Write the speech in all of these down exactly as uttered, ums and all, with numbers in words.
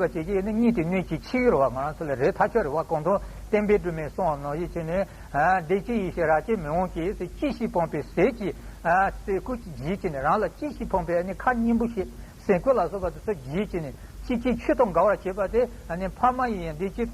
བྱེད་ཀྱི་ཡིན་ན་གཉིད་དེ་གནོད་བྱེད་ཆེ་རུ་བ་ང་རང་ཚོ་ལ་རེད་ཐག་ཆོད་རེད་བ། གོང་དུ་བསྟན་པའི་སྒྲོན་མེས་གསུངས་པ་ནང་བཞིན་བྱས་ནས་བདེ་སྐྱིད་ཡེ་ཤེས་རབ་ཀྱིས་མི་འོང་གི་ཟེར། སྐྱེ་ཤི་ཕོངས་པའི་ཟས་ཀྱིས་ཟས་གོས་ཀྱི་བརྗེད་བྱས་ནས་རང་ལ་སྐྱེ་ཤི་ཕོངས་པའི་ཨ་ནི་ཁ་སྙན་པོ་ཞིག་ཟས་གོས་ལ་སོགས་པ་དེ་ཚོ་བརྗེད་བྱས་ནས་སྐྱིད་ཀྱི་ཆོས་དང་འགལ་བར་བྱེད་པ་དེ་ཨ་ནི་ཕ་མ་ཡི་ཡང་བདེ་སྐྱིད་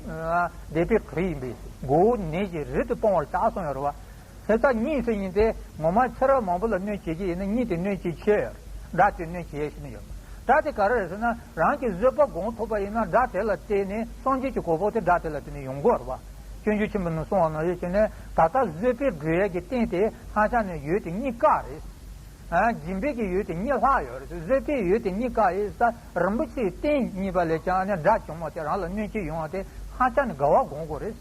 བདེ་པའི་གྲོགས་ཡིན་པས་མགོ་བོ་ནད་ཀྱིས་རི་དུ་སྤོང་བར་བྱ་གསུངས་ཡོད་རེད་བ། དེ་ལྟར་གཉིད་ཟེར་མཁན་དེ་ངོ་མ་ཚེ་རབས་མང་པོ་ལ་གནོད་བྱེད་ཀྱི་ཡིན་ན་གཉིད་དེ་གནོད་བྱེད་ཆེ་ཡོད། དགྲ་དེ་གནོད་བྱེད་ཤེས་ནི་ཡོད། དགྲ་དེ་ག་རེ་རེད་ཟེར་ན་རང་གི་བཟོད་པ་སྒོམ་ཐུབ་པ་ཡིན་ན་དགྲ་དེ་ལ་བརྟེན་ནས་སངས་རྒྱས་ཀྱི་གོ་འཕང་དེ་དགྲ་དེ་ལ་བརྟེན་ནས་ཡོང་གི་ཡོད་རེད་བ། སྤྱོད་འཇུག་ཆེན་པོ་ནས་གསུངས་པ་ནང་བཞིན་བྱས་ནས་ད་ལྟ་བཟོད་པས་སྒྲོལ་ཡས་ཀྱི་རྟེན་དེ་ཧ་ཅང་ནས་ཡོད་དེ་རྙེད་དཀའ་རེད། ཨ། སྦྱིན་པའི་གི་ཡུལ་དེ་རྙེད་སླ་ཡོད་རེད། བཟོད་པའི་ཡུལ་དེ་རྙེད་དཀའ་ཡིན་ས། རིན་པོ་ཆེའི་རྟེན་རྙེད་པ་ལས་ཀྱང་ནི་དགྲ་བྱུང་བ་དེ་རང་ལ་གནོད་སྐྱེལ་ཡོང་བ་དེ་ཧ་ཅང་ནི་དགའ་བ་སྒོམ་དགོས་རེད།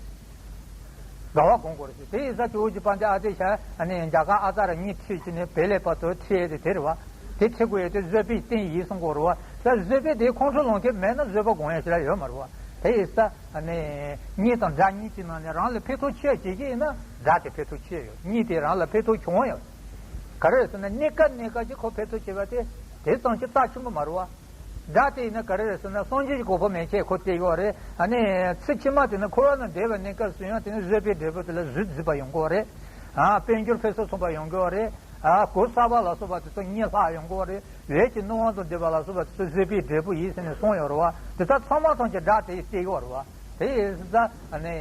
དགའ་བ་སྒོམ་དགོས་རེད། དེ་ཡིན་ས་ཇོ་བོ་རྗེ་དཔལ་ལྡན་ཨ་ཏི་ཤ་ཨ་ནི་རྒྱ་གར་ཨ་ཙ་ར་གཉིས་ཁྲིད་ཀྱི་ནི་བེ་ལེ་བར་དུ་ཁྲིད་དེ་དེ་རེད་བ། དེ་ཁྲིད་དགོས་ཡོད་དེ་བཟོད་པའི་རྟེན་ཡིན་གསུང་དགོས་རེད་བ། ད་བཟོད་པའི་དེ་ཁོང་ཁྲོ་ལངས་མཁན་མེད་ན་བཟོད་པ་སྒོམ་ཡ་ཞིག་ལ་ཡོད་མ་རེད་བ། དེ་ཡིན་ས་ཨ་ནི་གཉིད་དང་དགྲ་གཉིས་ཀྱི་ནང་ནས་རང་ལ་ཕན་ཐོགས་ཆེ་བྱེད་ཀྱི་ཡིན་ན་དགྲ་དེ་ཕན་ཐོགས་ཆེ་ཡོད། གཉིད་དེ་རང་ལ་ཕན་ཐོགས་ཆུང་བ་ཡོད། ག་རེ་ཟེར་ན་གནས་སྐབས་གནས་སྐབས་ཀྱི་ཁོ་ཕན་ཐོགས་བྱེད་པ་དེ་དེ་ཙམ་གྱི་རྩ་ཆེན་པོ་མ་རེད་བ། དགྲ་དེ་ཡིན་ན་ག་རེ་རེད་ཟེར་ན་སངས་རྒྱས་ཀྱི་གོ་འཕང་མན་ཆད་ཁོ་སྟེར་གྱི་ཡོད་རེད། ཨ་ནི་ཚེ་ཕྱི་མ་དེ་ནི་འཁོར་བ་ན་བསྡད་པའི་གནས་སྐབས་སུ་ཡང་དེ་ནི་བཟོད་པའི་འབྲས་བུ་དེ་ལ་གཟི་བརྗིད་པ་ཡོང་གི་ཡོད་རེད། ཨ། དཔལ་འབྱོར་ཕུན་སུམ་ཚོགས་པ་ཡོང་གི་ཡོད་རེད། ཨ། གོ་ས་པ་ལ་སོགས་པ་དེ་ཚོ་རྙེད་སླ་ཡོང་གི་ཡོད་རེད། འོད་ཀྱི་སྣང་བ་དང་ལྡན་པ་ལ་སོགས་པ་དེ་ཚོ་བཟོད་པའི་འབྲས་བུ་ཡིན་ཟེར་ནས་གསུངས་ཡོད་རེད་བ། དེ་དག་ཚང་མ་ཐམས་ཅད་དགྲ་དེ་སྟེར་གྱི་ཡོད་རེད་བ། དེ་ཡིན་ཙང་ཨ་ནི།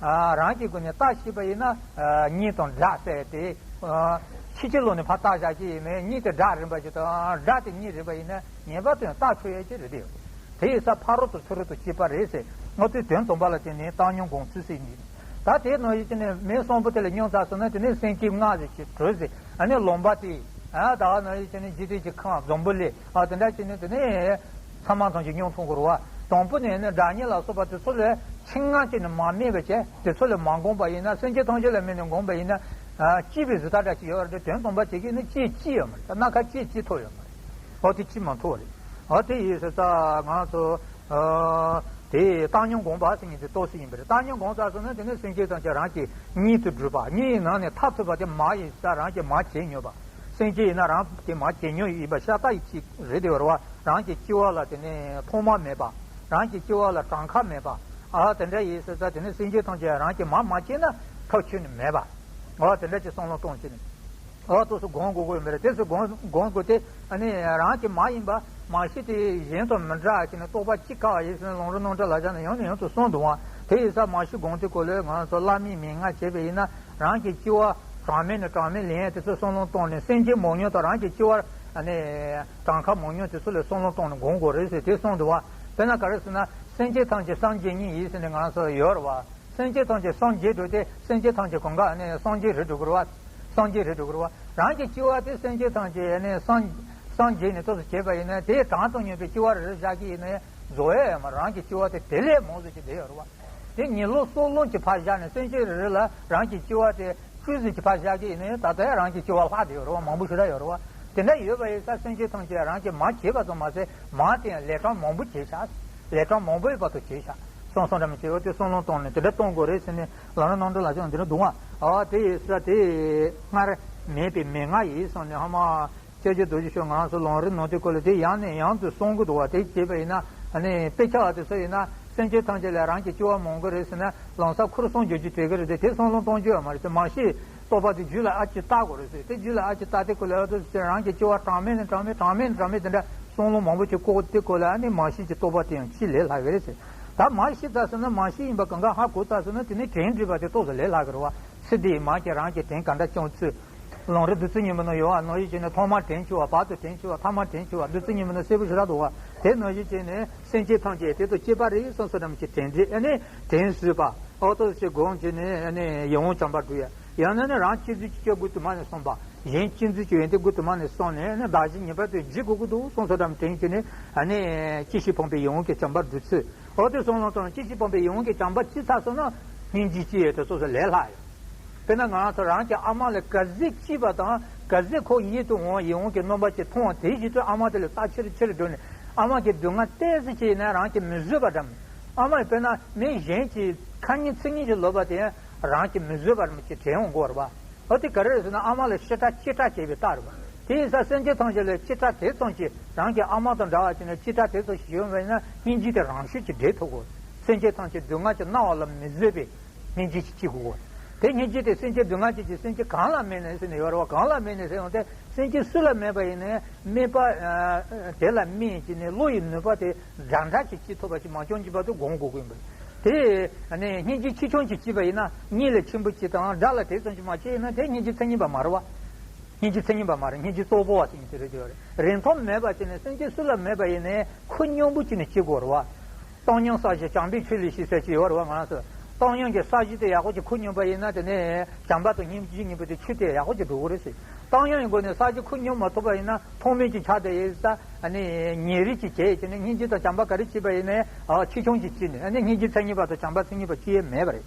ཨ། རང་གི་སྒོ་ནས་བརྟག་ཤེས་པ་ཡིན་ན། ཨ། གཉིད་དང་དགྲ་ཟེར་དེ། ཨ། ཕྱི་ཕྱི་ལོགས་ནས་ཕར་བརྟག་བཞག་གི་ཡིན་ན་གཉིད་དེ་དགྲ་རེད་པ་ཞིག་དང་དགྲ་དེ་གཉིད་རེད་པ་ཡིན་ན་ངེས་པར་དུ་ཡང་བརྟག་ཆོག་ཡས་ཅིག་རེད་དེ། དེ་ཡིན་ཙང་ཕ་རོལ་ཏུ་ཚུ་རོལ་ཏུ་སྐྱེས་པ་རེད་ཟེར། ང་ཚོས་དོན་དམ་པ་ལ་བརྟེན་ནས་བཏང་སྙོམས་སྒོམ་ཚུལ་ཟེར་ནི། ད་དེ་ནང་བཞིན་བྱས་ནས་མི་གསུམ་པོ་དེ་ལ་སྙོམས་ཚར་སོང་ན་དེ་ནས་སེམས་བསྐྱེད་ལྔ་ཟེར་གྱི་གྲོལ་ཟེར། ཨ་ནི་ལུང་པ་དེ། ཨ། ད་ག་ནང་བཞིན་བྱས་ནས་འཇིག་རྟེན་གྱི་ཁམས་འཛམ་བུ་གླིང་། ཨ། དེ་འདྲ་བྱས་ནས་དེ་ནས་ཚང་མ་ཐམས་ཅད་སྙོམས་མཐོང་དགོས་རེད་བ། དང་པོ་ནས་ནི་དགྲ་གཉེན་ལ་སོགས་པ་དེ་ཚོ་ལ་ཆེད་མངགས་བྱས་ནས་མ་སྨད་པ་བྱས། དེ་ཚོ་ལ་མ་འགོངས་པ་ཡིན་ན་སེམས་ཅན་ཐམས་ཅད་ལ་དམིགས་ནས་འགོངས་པ་ཡིན་ན། ཨ། སྐྱིད་པའི་གཟི་ཐག་འདྲ་ཞིག་ཡོད་རེད་དེ། དོན་དམ་པ་བྱེད་ཀྱི་ནི་སྐྱིད་སྐྱིད་ཡོད་མ་རེད། སྣ་ཁ་སྐྱིད་སྐྱིད་ཐོབ་ཡོད་མ་རེད། འོ་དེ་སྐྱིད་མ་ཐོབ་རེད། འོ་དེ་ཡིན་ཟེར་ཙང་ང་ཚོ། ཨ། དེ་བཏང་སྙོམས་སྒོམ་པ་ཟེར་མཁན་དེ་ཏོག་ཙམ་ཡིན་པ་རེད། བཏང་སྙོམས་སྒོམ་ཚར་སོང་ན་དེ་ནས་སེམས་ཅན་ཐམས་ཅད་རང་གི་གཉིད་དུ་སྒྲུབ་པ། གཉིད་ནང་ནས་ཐར་ཐུབ་པ་དེ་མ་ཡིན་ཙང་རང་གིས་མ་བྱས་མྱོང་བ། སེམས་ཅན་ཡིན་ན་རང་གིས་མ་བྱས་མྱོང་ཡིན་པ་ཤ་སྟག་ཡིན་གཅིག་རེད་དེ་བར་བ། རང་གི་སྐྱེ་བ་ལ་དེ་ནས་ཐོག་མ་མེད་པ། རང་གི་སྐྱེ་བ་ལ་གྲངས་ཀ་མེད་པ། ཨ། དེ་འདྲ་ཡིན་ཟེར་ཙང་དེ་ནས་སེམས་ཅན་ཐམས་ཅད་རང་གིས་མ་མ་བྱས་ན་ཐབས་ཁྱོན་ནས་མེད་པ། ཨ། དེ་འདྲ་ཅིག་བསམ་བློ་གཏོང་བྱས་ནས། ཨ། ཏོག་ཙམ་སྒོམ་དགོས་ཀྱི་ཡོད་མ་རེད། དེ་ཚོ་སྒོམ་སྒོམ་དགོས་ཏེ། ཨ་ནི་རང་གི་མ་ཡིན་པ་མ་ཤེས་དེ་གཞན་དང་མི་འདྲ་ཞིག་ནས་རྟོགས་པ་ཅི་དཀའ་བ་ཡིན་ཟེར་ནས་ལམ་རིམ་རྣམ་གྲངས་ལ་སྦྱར་ནས་ཡང་ནས་ཡང་དུ་གསུངས་འདུག་བ། དེ་ཡིན་ཙང་མ་ཤེས་སྒོམ་དེ་སྐོར་ལ་ང་ཚོ་བླ་མའི་མན་ངག་བྱས་པ་ཡིན་ན་རང་གི་སྐྱེ་བ་གྲངས་མེད་ནས་གྲངས་མེད་ལེན་ཡས་དེ་ཚོ་བསམ་བློ་བཏང་ནས་སེམས་ཅན་མང་ཉུང་དང་རང་གི་སྐྱེ་བ་ཨ་ནི་གྲངས་ཀ་མང་ཉུང་དེ་ཚོ་ལ་བསམ་བློ་བཏང་ནས་སྒོམ་དགོས་རེད་ཟེར་དེ་གསུངས་འདུག་བ། དཔེར་ན་ག་རེ་ཟེར་ན་སེམས་ཅན་ཐམས་ཅད་སངས་རྒྱས་ཉིད་ཡིན་ཟེར་ནས་ང་ཚོ་ཡོད་རེད་བ། སེམས་ཅན་ཐམས་ཅད་སངས་རྒྱས་འགྲོ་སྟེ་སེམས་ཅན་ཐམས་ཅད་གང་ག་ནས་སངས་རྒྱས་རེད་འགྲོ་དགོས་རེད་བ། སངས་རྒྱས་རེད་འགྲོ་དགོས་རེད་བ། རང་གི་སྐྱེ་བ་དེ་སེམས་ཅན་ཐམས་ཅད་ནས་སངས་སངས་རྒྱས་ནས་ཏོག་ཙམ་བྱས་པ་ཡིན་ན་དེ་གྲངས་ཙམ་ཉུང་པའི་སྐྱེ་བ་རེ་རེ་བཞག་གི་ཡིན་ན་རྫོགས་ཡ་ཡོད་མ་རེད། རང་གི་སྐྱེ་བ་དེ་དེ་ལས་མང་ཟེར་གྱི་བསྡད་ཡོད་རེད་བ། དེ་ཉི་ལོ་སོགས་ལོངས་ཀྱི་ཕར་བཞག་ནས་སེམས་ཅན་རེ་རེ་ལ་རང་གི་སྐྱེ་བ་དེ་བཅུ་ཙམ་གྱི་ཕར་བཞག་གི་ཡིན་ན་ད་ལྟ་ཡང་རང་གི་སྐྱེ་བ་ལྷག་བསྡད་ཡོད་རེད་བ། མང་པོ་ཞེ་དྲག་ཡོད་རེད་བ། དེ་འདྲ་ཡོད་པ་ཡིན་ཙང་སེམས་ཅན་ཐམས་ཅད་རང་གིས་མ་བྱས་པ་ཙམ་མ་ཟད་མ་དེ་ཡང་ལས་གྲངས་མང་པོ་བྱས་ཤག་ལས་གྲངས་མང་པོའི་བར་དུ་བྱས་ཤག་སོང་སོང་འདྲ་མི་བྱེད་འོ་དེ་བསམ་བློ་བཏང་ནས་དེ་འདྲ་གཏོང་དགོས་རེད་ཟེར་ནས་ལམ་རིམ་རྣམ་གྲངས་ལ་ཅང་འདི་འདྲ་འདུག་ཨ། ཨ་དེ་ཡིན་ས་དེ་སྔར་མེད་པའི་མན་ངག་ཡིན་སོང་ནས་ཧ་མ་སྐྱབས་རྗེ་རྡོ་རྗེ་ཤོད་ང་རང་ཚོ་ལམ་རིམ་ནང་དེ་སྐོར་ལ་དེ་ཡང་ནས་ཡང་དུ་གསུང་གི་འདུག་བ། དེ་བྱས་པ་ཡིན་ན་ཨ་ནི་དཔེ་ཆ་བ་དེ་ཚོ་ཡིན་ན་སེམས་ཅན་ཐམས་ཅད་ལ་རང་གི་སྐྱེ་བ་མང་པོ་རེད་ཟེར་ན་ལམ་སང་ཁུར་སོང་འགྱོ་རྒྱུ་དེ་ག་རེད་དེ་དེ་བསམ་བློ་གཏོང་རྒྱུ་ཡོད་མ་རེད། དེ་མ་ཤེས་རྟོགས་པ་དེ་རྒྱུད་ལ་ཨ་ཅི་བལྟ་དགོས་རེད་ཟེར། དེ་རྒྱུད་ལ་ཨ་ཅི་བལྟ་དེ་སྐོར་ལ་ཨ་ཏོ་ཟེར་རང་གི་སྐྱེ་བ་གྲངས་མེད་ནས་གྲངས་མེད་གྲངས་མེད་གྲངས་མེད་དེ་འདྲ་བསམ་བློ་མང་པོ་ཅིག་བཀོད་དེ་སྐོར་ལ་ཨ་ནི་མ་ཤེས་ཀྱི་རྟོགས་པ་དེ་ཡང་ཅི་ལས་སླ་གི་རེད་ཟེར། ད་མ་ཤེས་ཚར་སོང་ན་མ་ཤེས་ཡིན་པ་གང་ག་ཧ་གོ་ཚར་སོང་ན་དེ་ནི་དྲན་འདྲིས་པ་དེ་ཏོག་ཙམ་ལས་སླ་གི་རེད་བ། ཚེ་འདིའི་མ་གི་རང་གི་དྲན་ག་འདྲ་བྱུང་ཚུལ། ལམ་རིམ་བདུད་རྩི་སྙིང་པོ་ནང་ཡོད་བ་ནང་བཞིན་བྱས་ནས་ཐོག་མར་དྲན་བྱུང་བ། བར་དུ་དྲན་བྱུང་བ། ཐ་མར་དྲན་བྱུང་བ། བདུད་རྩི་སྙིང་པོ་ནང་གསལ་པོ་ཞེ་དྲག་འདུག་བ། དེ་ནང་བཞིན་བྱས་ནས་སེམས་ཅན་ཐམས་ཅད་དེ་དང་སྐྱེས་པ་རེད་བསམ་བསམ་འདྲ་མི་ཅིག་དྲན་འདྲིས་ཨ་ནི་དྲན་གཟོད་པ། ཨོ་ཏོག་ཙམ་སྒོམ་བྱས་ནས་ཨ་ནི་ཡིད་འོང་བྱམས་པ་སྒྲུབ་ཡ། ཡང་ན་ནི་རང་གཅེས་འཛིན་གྱི་སྐྱོ་དགུ་དུ་མ་ནས་བསམ་པ། གཞན་གཅེས་འཛིན་གྱི་ཡོན་ཏན་དགུ་དུ་མ་ནས་བསམ་ནས་ཨ་ནི་བདག་གཞན་ངེས་པར་དུ་བརྗེ་དགོས་ཀྱི་འདུག་བསམ་བསམ་འདྲ་མི་དྲན་བྱས་ནས་ཨ་ནི་སྐྱེ་ཤི་ཕོངས་པའི་ཡིད་འོང་གི་བྱམས་པ་སྒྲུབ་ཚུལ། འོ་དེ་སོང་ལོང་དང་སྐྱེ་ཤི་སྤངས་པའི་ཡིད་འོང་གི་བྱམས་པ་ཅི་ཚར་སོང་ན་སྙིང་རྗེ་ཅི་ཡོད་དེ་སོ་སོ་ལས་ལྷག་ཡོད། དཔེར་ན་ང་རང་ཚོ་རང་གི་ཨ་མ་ལ་ག་ཚོད་སྐྱིད་པ་དང་ག་ཚོད་ཁོ་ཡིད་དུ་འོང་ཡིད་འོང་གི་རྣམ་པ་ཅིག་མཐོང་བ་དེའི་རྗེས་སུ་ཨ་མ་དེ་ལ་རྩ་ཆེར་ཆེར་འགྲོ་ནས་ཨ་མ་གི་སྡུག་བསྔལ་ཏོག་ཙམ་ཅིག་ཡིན་ན་རང་གིས་མི་བཟོད་པ་འདྲ་མོད། ཨ་མ་ཡིས་དཔེར་ན་མི་གཞན་གྱི་ཁ་ཉིན་ཚིག་ཉིན་གྱི་ལོབས་པ་དེ་ཡང་རང་གིས་མི་བཟོད་པ་འདྲ་མོ་ཅིག་དྲན་འོང་གི་ཡོད་རེད་པ། འོ་དེ་ག་རེ་རེད་ཟེར་ན་ཨ་མ་ལ་ཞེ་དྲག་གཅེས་སྤྲས་བྱས་པའི་རྟགས་རེད་པ། དེ་ཡིན་ཙང་སེམས་ཅན་ཐམས་ཅད་ལ་ཅི་ལྟར་དེ་ཙམ་གྱིས་རང་གི་ཨ་མ་དང་འདྲ་བ་བྱས་ནས་ཅི་ལྟར་དེ་ཙམ་ཞིག་ཡོང་བ་ཡིན་ན་སྙིང་རྗེ་དེ་རང་ཤུགས་ཀྱིས་འདྲེས་ཐུབ་དགོས། སེམས་ཅན་ཐམས་ཅད་སྡུག་བསྔལ་གྱིས་མནར་བ་ལ་མི་བཟོད་པའི་སྙིང་རྗེ་ཅིག་སྐྱེ་དགོས། དེ་སྙིང་རྗེ་དེ་སེམས་ཅན་སྡུག་བསྔལ་ཅན་གྱི་སེམས་ཅན་གང་ལ་སྨིན་ནས་ཟེར་ནས་ཡོད་རེད་བ། གང་ལ་སྨིན་ནས་ཟེར་ཡོང་དེ་སེམས་ཅན་སུ་ལ་སྨིན་པ་ཡིན་ནའི་སྨིན་པ་ཨ་དེ་ལ་སྨིན་བྱས་ནས་བློ་ཡི་ནུས་པ་དེ་དྲག་དྲག་ཅིག་སྐྱེ་ཐུབ་པ་ཞིག་མ་བྱུང་གི་བར་དུ་སྒོམ་དགོས་ཀྱི་ཡིན་པ་རེད། དེ་ནས་སྙིང་རྗེ་ཆེ་ཆུང་ཅིག་སྐྱེས་པ་ཡིན་ན་གཉེན་ལ་ཆེན་པོ་ཅིག་དང་དགྲ་ལ་དེ་ཙམ་ཅིག་མ་སྐྱེས་ཡིན་ན་དེ་སྙིང་རྗེ་མཚན་ཉིད་པ་མ་རེད་བ། སྙིང་རྗེ་མཚན་ཉིད་པ་མ་རེད། སྙིང་རྗེ་རྩོག་པོ་བ་ཟེར་མཁན་དེ་རེད། དེ་རིང་ཐོག་མེད་པ་བྱས་ནས་སེམས་ཅན་སུ་ལ་མེད་པ་ཡིན་ནའི་ཁོ་སྙོམས་པོ་བྱས་ནས་སྐྱེ་དགོས་རེད་བ། བཏང་སྙོམས་ས་གཞི་བྱམས་པའི་ཆོས་ལས་སྐྱེ་ཟེར་གྱི་ཡོད་རེད་བ། ང་རང་ཚོ་བཏང་སྙོམས་ཀྱི་ས་གཞི་དེ་ཡག་པོ་ཅིག་ཁོ་སྙོམས་པ་ཡིན་ན་དེ་ནས་བྱམས་པ་དང་སྙིང་རྗེ་གཉིས་པོ་དེ་ཆུ་དེ་ཡག་པོ་ཅིག་འགྲོ་གི་རེད་ཟེར། བཏང་སྙོམས་ཀྱི་སྒོ་ནས་ས་གཞི་ཁོ་སྙོམས་མ་ཐུབ་པ་ཡིན་ན་ཐོག་མེད་ཀྱི་ཆ་དེ་ཡིན་ས་ཨ་ནི་ཉེ་རིས་ཀྱི་བྱས་བྱས་ནས་སྙིང་རྗེ་དང་བྱམས་པ་ག་རེ་བྱས་པ་ཡིན་ནའི་ཆེ་ཆུང་ཅིག་སྐྱེས་ནས་ཨ་ནི་སྙིང་རྗེ་མཚན་ཉིད་པ་དང་བྱམས་པ་མཚན་ཉིད་པ་སྐྱེ་ཡས་མེད་པ་རེད།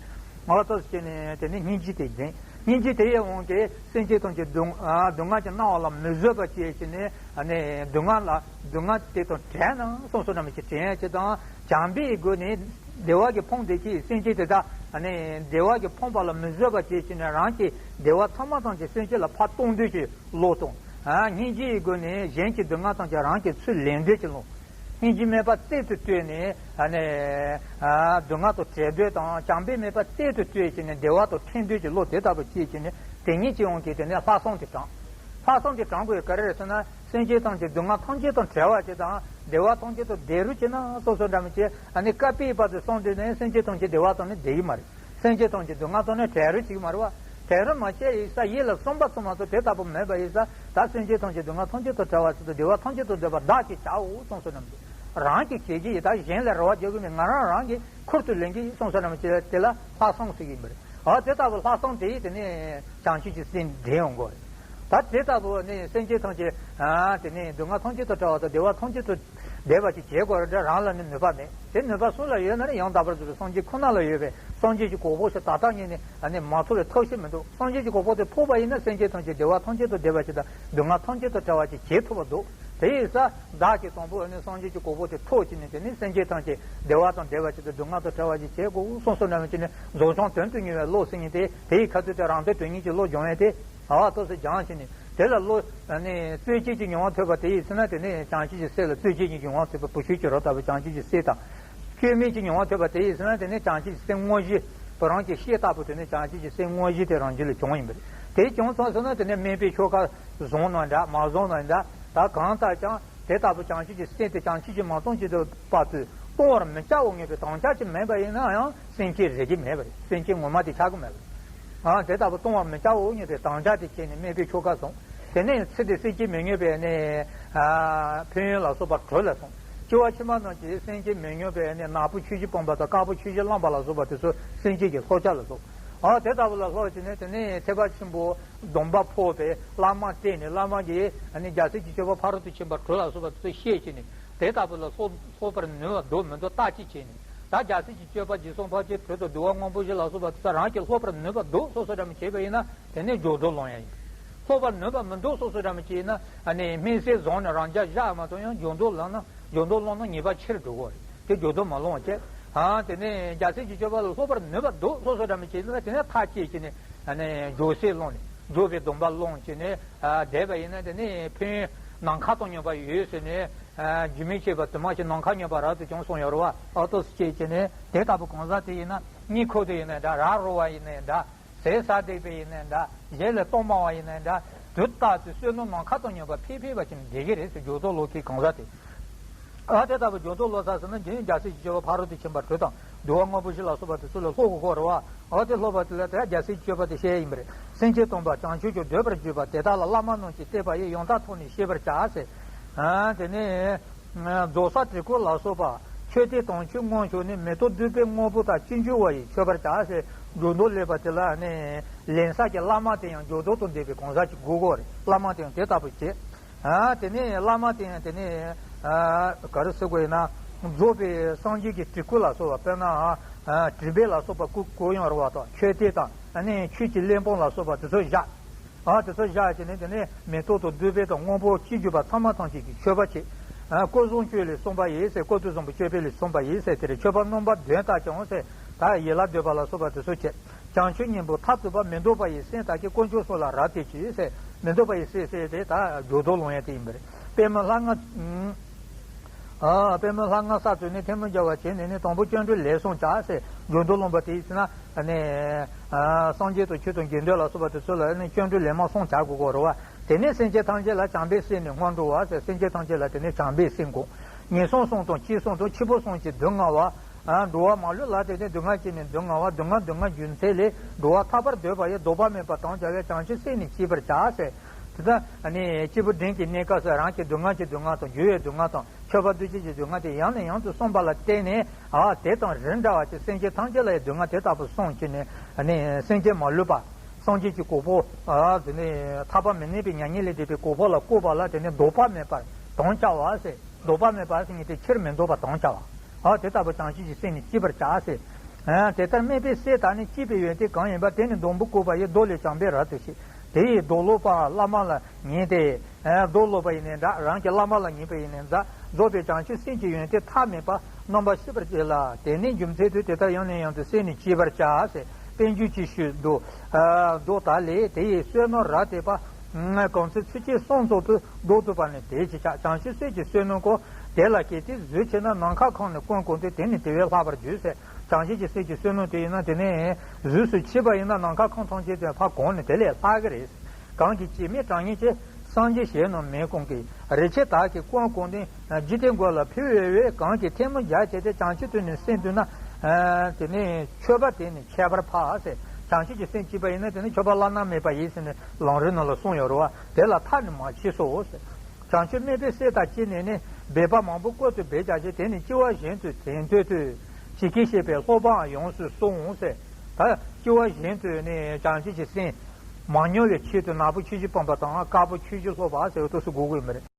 ང་ལ་ལྟོས་སུ་བྱས་ནས་དེ་ནི་སྙིང་རྗེ་དེ་ལྡན། སྙིང་རྗེ་དེ་ཡི་དབང་གིས་སེམས་ཅན་ཐམས་ཅད་སྡུག་ཨ་སྡུག་བསྔལ་གྱིས་མནར་བ་ལ་མི་བཟོད་པ་བྱས་བྱས་ནས་ཨ་ནི་སྡུག་བསྔལ་ལ་སྡུག་བསྔལ་དེ་དང་བྲལ་ན་སོང་སོང་འདྲ་མི་ཅིག་དྲན་ཡ་ཅིག་དང་། བྱམས་པའི་སྒོ་ནས་བདེ་བ་གིས་ཕོངས་བསྡད་ཀྱི་སེམས་ཅན་དེ་དག་ཨ་ནི་བདེ་བ་གིས་ཕོངས་པ་ལ་མི་བཟོད་པ་བྱས་བྱས་ནས་རང་གི་བདེ་བ་ཚང་མ་ཐམས་ཅད་སེམས་ཅན་ལ་ཕར་གཏོང་འདོད་ཀྱི་བློ་དང་། ཨ་སྙིང་རྗེའི་སྒོ་ནས་གཞན་གྱི་སྡུག་བསྔལ་ཐམས་ཅད་རང་གིས་ཚུར་ལེན་འདོད་ཀྱི་བློ། སྙིང་རྗེ་མེད་པ་རྩལ་དུ་བཏོན་ནས་ཨ་ནི་ཨ་སྡུག་བསྔལ་དང་བྲལ་འདོད་དང་། བྱམས་པ་མེད་པ་རྩལ་དུ་བཏོན་བྱས་ནས་བདེ་བ་དང་འཕྲད་འདོད་ཀྱི་བློ་དེ་ལྟ་བུ་སྐྱེས་བྱས་ནས་དེ་ཉིད་ཀྱི་དབང་གིས་དེ་ནས་ལྷག་བསམ་དེ་དྲངས། ལྷག་བསམ་དེ་དྲངས་དགོས་ག་རེ་རེད་ཟེར་ན། སེམས་ཅན་ཐམས་ཅད་སྡུག་བསྔལ་ཐམས་ཅད་དང་བྲལ་བ་ཅིག་དང་བདེ་བ་ཐམས་ཅད་དང་བདེ་རུ་བྱེད་ན་སོ་སོ་འདྲ་མི་བྱེད་ཨ་ནི་བཀའ་པའི་བར་དུ་སོང་དུས་ནས་སེམས་ཅན་ཐམས་ཅད་བདེ་བ་དང་ནི་བདེ་གི་མ་རེད། སེམས་ཅན་ཐམས་ཅད་སྡུག་བསྔལ་དང་ནི་བྲལ་རུ་བྱེད་ཀྱི་མ་རེད་བ། བྲལ་རུ་མ་བྱེད་ཡིན་ས་ཡིད་ལ་བསམ་པ་ཙམ་མ་གཏོགས་དེ་ལྟ་བུ་མེད་པ་ཡིན་ས། ད་སེམས་ཅན་ཐམས་ཅད་སྡུག་བསྔལ་ཐམས་ཅད་དང་བྲལ་བ་ཅིག་དང་བདེ་བ་ཐམས་ཅད་དང་ལྡན་པ་བདག་གིས་བྱའོ་གསུངས་སོ་ནམ། རང་གིས་བྱེད་ཀྱི་ཡིན། ད་གཞན་ལ་རེ་བ་རྒྱག་གི་མེད། ང་རང་རང་གིས་ཁུར་དུ་ལེན་གྱི་ཡིན་གསུངས་སོ་ནམ་ཅིག་དེ་ལ་ལྷག་བསམ་ཟེར་གྱི་ཡིན་པ་རེད། ཨ་དེ་ལྟ་བུ་ལྷག་བསམ་དེ་ཡིས་དེ་ནས་བྱང་ཆུབ་ཀྱི་སེམས་འདྲེན་ཡོང་དགོས་རེད། ད་དེ་ལྟ་བུ་ནི་སེམས་ཅན་ཐམས་ཅད་ཨ་དེ་ནས་སྡུག་བསྔལ་ཐམས་ཅད་དང་བྲལ་བ་དང་བདེ་བ་ཐམས་ཅད་དང་བདེ་བ་ཅིག་བྱེད་དགོས་རེད་དེ་རང་ལ་ནི་ནུས་པ་མེད། དེ་ནུས་པ་སུ་ལ་ཡོད་ན་ནི་ཡང་དག་པར་རྫོགས་པའི་སངས་རྒྱས་ཁོ་ན་ལ་ཡོད་པས་སངས་རྒྱས་ཀྱི་གོ་འཕང་ཞིག་ད་ལྟ་ཉིད་ནས་ཨ་ནི་མ་ཐོབ་པའི་ཐབས་ཤེས་མི་འདུག་སངས་རྒྱས་ཀྱི་གོ་འཕང་དེ་ཐོབ་པ་ཡིན་ན་སེམས་ཅན་ཐམས་ཅད་བདེ་བ་ཐམས་ཅད་དང་ལྡན་པ་ཞིག་དང་སྡུག་བསྔལ་ཐམས་ཅད་དང་བྲལ་བ་ཞིག་བྱེད་ཐུབ་པ་འདུག་དེ་ཡིན་ཙང་བདག་གིས་དང་པོ་ཨ་ནི་སངས་རྒྱས་ཀྱི་གོ་འཕང་དེ་ཐོབ་ཀྱི་ནས་དེ་ནི་སེམས་ཅན་ཐམས་ཅད་བདེ་བ་དང་ལྡན་པ་ཞིག་དང་སྡུག་བསྔལ་དང་བྲལ་བ་ཞིག་བྱེད་དགོས་གསུངས་སོ་ནམ་ཅིག་ནས་རྫོགས་བྱང་དོན་དུ་གཉེར་བའི་བློ་ཟེར་མཁན་དེ་དེའི་ཁ་ཐུག་དེ་རང་དོན་དོན་གཉེར་གྱི་བློ་སྦྱོང་བས་དེ། ཨ་ཐོག་སེ་སྦྱངས་བྱས་ནས་དེ་ལ་བློ་ནི་རྩོལ་བཅས་ཀྱི་མྱོང་བ་ཐོས་པ་དེ་ཡིས་ཟེར་ན་དེ་ནི་བྱང་ཆུབ་ཀྱི་སེམས་ལ་རྩོལ་བཅས་ཀྱི་མྱོང་བ་ཐོས་པ་བུ་ཆུང་གི་རོ་ལྟ་བུ་བྱང་ཆུབ་ཀྱི་སེམས་དང་། བཅོས་མིན་གྱི་མྱོང་བ་ཐོས་པ་དེ་ཡིས་ཟེར་ན་དེ་ནི་བྱང་ཆུབ་ཀྱི་སེམས་དངོས་གཞི་བུ་རང་གི་ཤེས་ལྟ་བུ་དེ་ནི་བྱང་ཆུབ་ཀྱི་སེམས་དངོས་གཞི་དེ་རང་རྒྱུད་ལ་བྱུང་ཡིན་པ་རེད། དེ་བྱུང་སོང་ཟེར་ན་དེ་ནི་དམན་པའི་ཆོ་ག་བཟུང་ན་འདྲ་མ་བཟུང་ན་འདྲ་ད་གང་ལྟར་ཀྱང་དེ་ལྟ་བུ་བྱང་ཆུབ་ཀྱི་སེམས་དེ་བྱང་ཆུབ་ཀྱི་མ་བཏང་ཅི་དུ་བར་དུ་གཏོང་བར་མི་བྱའོ་སྙམ་པའི་དམ་བཅའ་ཅིག་མེད་པ་ཡིན་ན་ཡང་། སེམས་ཅན་རེག་གི་མེད་པ་རེད། སེམས་ཅན་ངོ་མ་དེ་ཆགས་ཀྱི་མེད་པ་རེད། ཨ་དེ་ལྟ་བུ་གཏོང་བར་མི་བྱའོ་སྙམ་པའི་དམ་བཅའ་དེ་བྱས་ནས་དམན་པའི་ཆོ་ག་བཟུང་། དེ་ནས་ཚེ་འདིར་སེམས་ཅན་མི་མངོན་པའི་ནི་ཨ་ཕན་ཡོན་ལ་སོགས་པ་དྲུག་ལ་བཟུང་། སྐྱེ་བ་ཕྱི་མ་རྣམས་ཀྱི་སེམས་ཅན་མི་མངོན་པའི་ནི་ནག་པོ་ཆོས་བཞི་སྤངས་པ་དང་དཀར་པོ་ཆོས་བཞི་བླངས་པ་ལ་སོགས་པ་དེ་ཚོ་སེམས་ཅན་གྱི་ལྷོ་བྱ་ལ་བཟུང་། ཨ་དེ་ལྟ་བུ་ལ་སློབ་བྱས་ནས་དེ་ནས་ཐེག་པ་ཆེན་པོ། སྡོམ་པ་ཕོག་པའི་བླ་མ་བསྟེན་ནས་བླ་མ་གིས་ཨ་ནི་རྒྱལ་སྲས་ཀྱི་སྤྱོད་པ་ཕ་རོལ་ཏུ་ཕྱིན་པ་དྲུག་ལ་སོགས་པ་དེ་ཚོ་བཤད་བྱས་ནས་དེ་ལྟ་བུ་ལ་སློབ་སློབ་པར་ནུས་པ་འདུག་མི་འདུག་བརྟག་དཔྱད་བྱས་ནས་ད་རྒྱལ་སྲས་ཀྱི་སྤྱོད་པ་འཇིགས་གསུམ་འཕགས་བྱེལ་དྲུག་དང་བསྡུ་བ་དངོས་པོ་བཞི་ལ་སོགས་པ་དེ་ཚོ་རང་གིས་སློབ་པར་ནུས་པ་འདུག་སོ་སོ་འདྲ་མི་བྱས་པ་ཡིན་ན་དེ་ནས་སྦྱོར་མདོ་ལོན་ཡ་ཡིན། སློབ་པར་ནུས་པ་མི་འདུག་སོ་སོ་འདྲ་མི་བྱས་ན་ཨ་ནི་སྨན་སེར་བཟུང་ནས་རང་རྒྱལ་བཞག་མ་ཐུབ་ཡང་སྦྱོར་མདོ་ལོན་ན་སྦྱོར་མདོ་ལོན་ན་ཉེས་པ་ཆེར་འགྲོ་གི་རེད། དེ་སྦྱོར་མདོ་མ་ལོན་བྱས། ཨ་དེ་ནས་རྒྱལ་སྲས་ཀྱི་སྤྱོད་པ་ལ་སློབ་པར་ནུས་པ་འདུག་སོ་སོ་འདྲ་མི་བྱས་ན་དེ་ནས་ཐག་བཅད་བྱས་ནས་ཨ་ནི་སྦྱོར་སེལ་བླངས་ནས་སྦྱོར་བའི་སྡོམ་པ་བླངས་བྱས་ནས་ཨ་བསྡད་པ་ཡིན་ན་དེ་ནས་ཕན་ཡོན་ནམ་མཁའ་དང་མཉམ་པ་ཡོད་ཟེར་ནས། རྒྱུ་མི་ཆད་པ་དུ་མ་ཞིག་ནམ་མཁའ་མཉམ་པ་རབ་ཏུ་བྱུང་གསུངས་ཡོད་རེད་བ། ཨ་ཏོ་སི་ཅེས་བྱས་ནས་དེ་ལྟ་བུ་གང་ཟག་དེ་ཡིན་ན་གཉིད་ཁུག་དེ་ཡིན་ནའི་འདྲ་ར་རོ་བ་ཡིན་ནའི་འདྲ་ཟས་ཟ་བསྡད་པ་ཡིན་ནའི་འདྲ་གཞན་ལ་གཏོང་མང་བ་ཡིན་ནའི་འདྲ་དུས་རྟག་ཏུ་བསོད་ནམས་ནམ་མཁའ་དང་མཉམ་པ་འཕེལ་འཕེལ་བ་ཅིག་བསྡད་ཀྱི་རེད་ཟེར་སྦྱོར་མདོ་ལོན་མཁན་གང་ཟག་དེ། ཨ་དེ་ལྟ་བུ་སྦྱོར་མདོ་ལོན་ས་ཟེར་ན་རྒྱུན་རྒྱལ་སྲས་ཀྱི་སྤྱོད་པ་ཕ་རོལ་ཏུ་ཕྱིན་པ་དྲུག་དང་བསྡུ་བ་དངོས་པོ་བཞི་ལ་སོགས་པ་དེ་ཚོ་ལ་སློབ་དགོས་ཀྱི་རེད་བ། ཨ་དེ་སློབ་པ་དེ་ལ་དེ་རྒྱལ་སྲས་ཀྱི་སྤྱོད་པ་དེ་བཤད་ཡིན་པ་རེད། སེམས་ཅན་སྟོང་པ་བྱང་ཆུབ་ཀྱང་འདོད་པར་གྱུར་པ་དེ་དག་ལ་བླ་མ་རྣམས་ཀྱིས་བསྟན་པ་ཡི་ཡང་དག་ཐོག་ནས་ཤེས་པར་བྱ་ཟེར། ཨ་དེ་ནས། རྫོགས་སངས་དྲུག་སྐོར་ལ་སོགས་པ་མཆོད་རྟེན་དམ་ཆོས་མངོན་ཕྱོགས་ནས་མེ་ཏོག་བདུག་སྤོས་དངོས་པོ་དང་ཅི་འབྱོར་བ་ཡིས་མཆོད་པར་བྱ་ཟེར་སྦྱོར་མདོ་ལེན་པ་དེ་ལ་ནི་ལེན་ས་ཀྱི་བླ་མ་དེ་ཡང་སྦྱོར་མདོ་དང་ལྡན་པའི་གང་ཟག་ཅིག་དགོས་ཀྱི་རེད། བླ་མ་དེ་ཡང་དེ་ལྟ་བུ་བྱེད། ཨ་དེ་ནས་བླ་མ་དེ་ཡང་དེ་ནས་ཨ་ག་རེ་ཟེར་དགོས་ཡིན་ན་རྫོགས་པའི་སངས་རྒྱས་ཀྱི་དྲུག་སྐོར་ལ་སོགས་པ་དཔེར་ན་ཨ་དྲི་མེད་ལ་སོགས་པ་སྐུ་སྐུ་ཡོན་ར་བ་དང་མཆོད་རྟེན་དང་ཨ་ནི་ཆོས་ཀྱི་གླེགས་བམ་ལ་སོགས་པ་དེ་ཚོ་བཞག་ཨ་དེ་ཚོ་བཞག་བྱས་ནས་དེ་ནས་མེ་ཏོག་དང་བདུག་སྤོས་དང་དངོས་པོ་ཅི་འབྱོར་པ་ཚང་མ་ཐམས་ཅད་ཀྱིས་མཆོད་པ་བྱེད། ཨ་སྐུ་གསུམ་མཆོད་ལས་གསུངས་པ་ཡིན་ཟེར་སྐུ་དུས་གསུམ་པོ་མཆོད་པའི་ལས་གསུངས་པ་ཡིན་ཟེར་དེར་མཆོད་པ་རྣམ་པ་བདུན་ལྟར་ཀྱང་ཟེར་ད་ཡིད་ལ་འདོད་པ་ལ་སོགས་པ་དེ་ཚོ་བྱེད། བྱང་ཆུབ་སྙིང་པོ་མཐར་ཐུག་པ་མི་ལྡོག་པ་ཡི་སེམས་དག་གིས་དཀོན་མཆོག་གསུམ་ལ་རབ་གཏད་ཅིག་ཟེར། མི་འདོད་པ་ཡི་སྲས་ཟེར་དེ་ད་སྦྱོར་མདོ་ལོངས་ཡ་དེ་ཡིན་པ་རེད། པདྨ་ལྷ་ལྔ། ཨ། པདྨ་ལྷ་ལྔ་ས་བཙུགས་ནས་ཐལ་མོ་སྦྱར་བ་བྱས་ནས་ནི་དང་པོ་སྤྱོད་འགྲོའི་ལས་བསྲུང་བྱ་ཟེར། སྦྱོར་མདོ་ལོངས་པ་དེ་ཡིན་ན་ནི། ཨ། སངས་རྒྱས་དང་ཆོས་དང་དགེ་འདུན་ལ་སོགས་པ་དེ་ཚོ་ལ་ནི་སྤྱོད་འགྲོའི་ལས་མང་བསྲུང་བྱ་དགོས་གོ་རེད་བ། དེ་ནས་སེམས་ཅན་ཐམས་ཅད་ལ་བྱམས་པའི་སེམས་ནི་སྔོན་འགྲོ་བ་ཟེར། སེམས་ཅན་ཐམས་ཅད་ལ་དེ་ནས་བྱམས་པའི་སེམས་དགོས། ངན་སོང་གསུམ་དང་། སྤྱིའི་གསུམ་དང་། ཕྱི་པོ་གསུམ་གྱི་སྡུག་བསྔལ་བ། ཨ། འགྲོ་བ་མ་ལུས་ལ་དེ་ནས་སྡུག་བསྔལ་བྱས་ནས་སྡུག་བསྔལ་བ། སྡུག་བསྔལ་སྡུག་བསྔལ་རྒྱུ་མཚན་ལས་འགྲོ་བ་ཐར་པར་འདོད་པ་ཡི་སྡོམ་པ་མེད་པར་དམ་བཅའ་བའི་བྱང་ཆུབ་སེམས་ནི་བསྐྱེད་པར་བྱ་ཟེར། དེ་ལྟར་ནི་སྐྱེས་བུ་འབྲིང་གི་གནས་སྐབས་སུ་རང་གི་སྡུག་བསྔལ་གྱི་སྡུག་བསྔལ་དང་། འགྱུར་བའི་སྡུག་བསྔལ་དང་། འཁྱོད་པ་འདུ་བྱེད་ཀྱི་སྡུག་བསྔལ་དེ་ཡང་ནས་ཡང་དུ་བསམ་པ་ལ་བརྟེན་ནས། ཨ། དེ་དང་རིགས་འདྲ་བ་ཅིག་སེམས་ཅན་ཐམས་ཅད་ལ་ཡང་སྡུག་བསྔལ་དེ་ལྟ་བུ་བསམ་བྱས་ནས་ནི་སེམས་ཅན་མ་ལུས་པ། སངས་རྒྱས་ཀྱི་གོ་འཕང་། ཨ། དེ་ནས་ཐར་པ་མི་གནས་པའི་མྱ་ངན་ལས་འདས་པའི་གོ་འཕང་ལ་བཀོད་པ་ལ་དེ་ནས་སྡོམ་པ་མེད་པར་དམ་བཅའ་བ་ཟེར། སྡོམ་པ་མེད་པ་ཟེར་མཁན་དེ་ཕྱིར་མི་ལྡོག་པར་དམ་བཅའ་བ། ཨ། དེ་ལྟ་བུ་བྱང་ཆུབ་ཀྱི་སེམས་ནི་བསྐྱེད་པར་བྱ་ཟེར། ཨ། དེ་ལྟར་སྨྲས་པའི་སྲས་དག་ནི་བསྐྱེད་པའི་ཡོན་ཏན་གང་ཡིན་པ། དེ་ནི་སྡོང་པོ་བཀོད་པ་ཡི། མདོ་ལས་བྱམས་པའི་རབ་ཏུ་ཤེས། དེ་ཡི་མདོ་སློབ་པ་བླ་མ་ལ་ཉན་ཏེ། ཨ། མདོ་སློབ་པ་ཡིན་ནའི་འདྲ། རང་གི་བླ་མ་ལ་ཉན་པ་ཡིན་ནའི་འདྲ། རྫོགས་པའི་བྱང་ཆུབ་སེམས་ཀྱི་ཡོན་ཏན་མཐའ་མེད་པ་རྣམ་པར་ཤེས་པར་བྱེད་ལ། དེ་ནི་རྒྱུ་མཚན་དུ་དེ་ལྟར་ཡང་ནས་ཡང་དུ་སེམས་ནི་བསྐྱེད་པར་བྱ་ཟེར། དཔལ་འབྱོར་གྱི་ཤུལ་མདོ། ཨ། མདོ་དག་ལས་དེ་ཡི་བསོད་ནམས་རབ་བསྟན་པ། གང་ཚེ་ཚུལ་ཁྲིམས་བསྲུང་ཚུལ་དུ། མདོར་བསྡུས་པ་ནི་དེ་ཅིག་ཆགས། བྱང་ཆུབ་སེམས་ཀྱི་བསོད་ནམས་ཀུན། དེ་ལ་གལ་ཏེ་གཟུགས་ཆེ་ན། ནམ་མཁའ་ཁམས་ནི་ཀུན་གང་སྟེ། དེ་ནི་དེ་བས་ལྷག་པར་འགྱུར་ཟེར། བྱང་ཆུབ་ཀྱི་སེམས་ཀྱི་བསོད་ནམས་དེ་ཡིན་ན་དེ་ནི་གཟུགས་སུ་མཆིས་པ་ཡིན་ན་ནམ་མཁའ་ཁམས་ཐམས་ཅད་དེ་ཕར་གང་ནས་དེ་ལས་ལྷག་གི་རེད། གང་གིས་བྱེ་སྨྲས་གྲངས་སྙེད་ཀྱི། སངས་རྒྱས་ཞལ་རྣམས་མི་ཀུན་གྱི། རིགས་ཆེན་དག་གི་ཀུན་གང་སྟེ། འཇིག་རྟེན་མགོན་ལ་ཕུལ་བའི་འོས། གང་གིས་ཐལ་མོ་སྦྱར་བྱས་ཏེ། བྱང་ཆུབ་ཏུ་ནི་སེམས་བསྡུ་ན། དེ་ནི་མཆོད་པ་དེ་ནི་ཁྱད་པར་འཕགས་ཟེར། བྱང་ཆུབ་ཀྱི་སེམས་བསྐྱེད་པ་ཡིན་ན་དེ་ནི་མཆོད་པ་བླ་ན་མེད་པ་ཡིན་ཟེར་ནས་ལམ་རིམ་ནང་ལ་གསུངས་ཡོད་རེད་བ། དེ་ལ་མཐའ་ནི་མ་མཆིས་སོ་ཟེར། བྱང་ཆུབ་སྨྲས་པའི་སྲས་དག་བཅས་ནས་ནི། སྦས་པ་མང་པོ་བཀོད་དུ་སྦས་བྱ་ཞིང་། དེ་ནི་སྐྱེ་བ་གཞན་དུ་དེང་དུས་དུས། ཇི་སྐད་བཤད་པའི་སློབ་པའང་ཡོངས་སུ་བསྲུང་ཟེར། ད་སྐྱེ་བ་གཞན་དུ་ནི་བྱང་ཆུབ་ཀྱི་སེམས་མ་མྱོང་བའི་ཆེད་དུ་ནག་པོ་ཆོས་བཞི་སྤངས་པ་དང་། དཀར་པོ་ཆོས་བཞི་སློབ་པ་ཟེར་བའི་དུས་སུ་དགོས་ཀྱི་ཡོད་མ་རེད།